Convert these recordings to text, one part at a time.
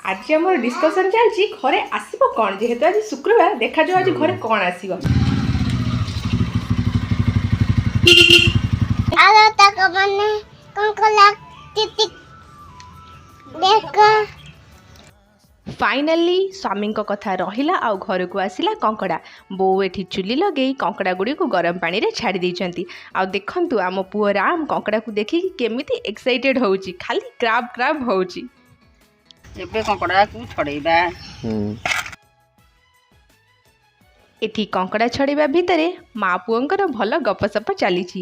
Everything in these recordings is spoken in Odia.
ଆଜି ଆମର ଡିସ୍କସନ୍ ଚାଲିଛି ଘରେ ଆସିବ କ'ଣ। ଯେହେତୁ ଆଜି ଶୁକ୍ରବାର, ଦେଖାଯାଉ ଆଜି ଘରେ କ'ଣ ଆସିବ। ଆଉ ତାକୁ ମାନେ କଣ ଟିଟି ଦେଖ। ଫାଇନାଲି ସ୍ୱାମୀଙ୍କ କଥା ରହିଲା ଆଉ ଘରକୁ ଆସିଲା କଙ୍କଡ଼ା। ବୋଉ ଏଠି ଚୁଲି ଲଗେଇ କଙ୍କଡ଼ା ଗୁଡ଼ିକୁ ଗରମ ପାଣିରେ ଛାଡ଼ି ଦେଇଛନ୍ତି। ଆଉ ଦେଖନ୍ତୁ, ଆମ ପୁଅ ରାମ କଙ୍କଡ଼ାକୁ ଦେଖିକି କେମିତି ଏକ୍ସାଇଟେଡ଼ ହେଉଛି, ଖାଲି କ୍ରାବ୍ କ୍ରାବ୍ ହେଉଛି। ଏବେ କଙ୍କଡ଼ାକୁ ଛଡ଼େଇବା। ଏଠି କଙ୍କଡ଼ା ଛଡ଼େଇବା ଭିତରେ ମା ପୁଅଙ୍କର ଭଲ ଗପସପ ଚାଲିଛି।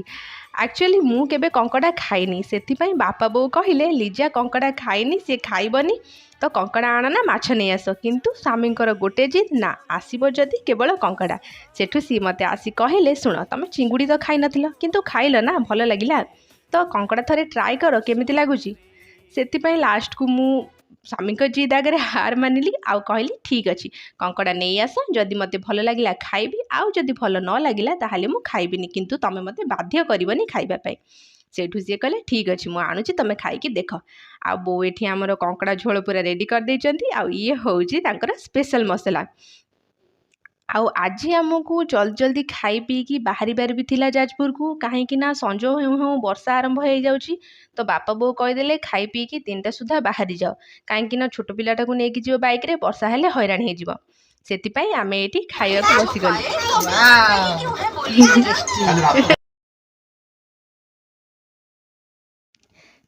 ଆକ୍ଚୁଆଲି ମୁଁ କେବେ କଙ୍କଡ଼ା ଖାଇନି, ସେଥିପାଇଁ ବାପା ବୋଉ କହିଲେ, ଲିଜା କଙ୍କଡ଼ା ଖାଇନି, ସିଏ ଖାଇବନି, ତ କଙ୍କଡ଼ା ଆଣନା, ମାଛ ନେଇ ଆସ। କିନ୍ତୁ ସ୍ୱାମୀଙ୍କର ଗୋଟେ ଜିଦ୍, ନା, ଆସିବ ଯଦି କେବଳ କଙ୍କଡ଼ା। ସେଠୁ ସିଏ ମୋତେ ଆସି କହିଲେ, ଶୁଣ, ତମେ ଚିଙ୍ଗୁଡ଼ି ତ ଖାଇନଥିଲ, କିନ୍ତୁ ଖାଇଲ ନା, ଭଲ ଲାଗିଲା, ତ କଙ୍କଡ଼ା ଥରେ ଟ୍ରାଏ କର, କେମିତି ଲାଗୁଛି। ସେଥିପାଇଁ ଲାଷ୍ଟକୁ ମୁଁ ସ୍ୱାମୀଙ୍କ ଜିଦ୍ ଆଗରେ ହାର ମାନିଲି ଆଉ କହିଲି, ଠିକ୍ ଅଛି, କଙ୍କଡ଼ା ନେଇ ଆସ, ଯଦି ମୋତେ ଭଲ ଲାଗିଲା ଖାଇବି, ଆଉ ଯଦି ଭଲ ନ ଲାଗିଲା ତାହେଲେ ମୁଁ ଖାଇବିନି, କିନ୍ତୁ ତମେ ମୋତେ ବାଧ୍ୟ କରିବନି ଖାଇବା ପାଇଁ। ସେଇଠୁ ସିଏ କହିଲେ, ଠିକ୍ ଅଛି, ମୁଁ ଆଣୁଛି, ତମେ ଖାଇକି ଦେଖ। ଆଉ ବୋଉ ଏଠି ଆମର କଙ୍କଡ଼ା ଝୋଳ ପୁରା ରେଡ଼ି କରିଦେଇଛନ୍ତି। ଆଉ ଇଏ ହେଉଛି ତାଙ୍କର ସ୍ପେଶାଲ୍ ମସଲା। ଆଉ ଆଜି ଆମକୁ ଜଲ୍ଦି ଜଲ୍ଦି ଖାଇ ପିଇକି ବାହାରିବାର ବି ଥିଲା ଯାଜପୁରକୁ, କାହିଁକି ନା ସଞ୍ଜ ହେଉଁ ହେଉଁ ବର୍ଷା ଆରମ୍ଭ ହେଇଯାଉଛି। ତ ବାପା ବୋଉ କହିଦେଲେ, ଖାଇ ପିଇକି 3ଟା ସୁଦ୍ଧା ବାହାରି ଯାଅ, କାହିଁକି ନା ଛୋଟ ପିଲାଟାକୁ ନେଇକି ଯିବ ବାଇକ୍ରେ, ବର୍ଷା ହେଲେ ହଇରାଣ ହେଇଯିବ। ସେଥିପାଇଁ ଆମେ ଏଇଠି ଖାଇବାକୁ ବସିଗଲୁ।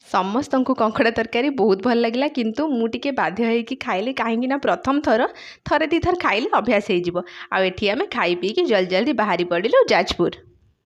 ସମସ୍ତଙ୍କୁ କଙ୍କଡ଼ା ତରକାରୀ ବହୁତ ଭଲ ଲାଗିଲା, କିନ୍ତୁ ମୁଁ ଟିକେ ବାଧ୍ୟ ହେଇକି ଖାଇଲି, କାହିଁକି ନା ପ୍ରଥମ ଥର। ଥରେ ଦୁଇଥର ଖାଇଲେ ଅଭ୍ୟାସ ହେଇଯିବ। ଆଉ ଏଠି ଆମେ ଖାଇ ପିଇକି ଜଲ୍ଦି ଜଲ୍ଦି ବାହାରି ପଡ଼ିଲୁ ଯାଜପୁର।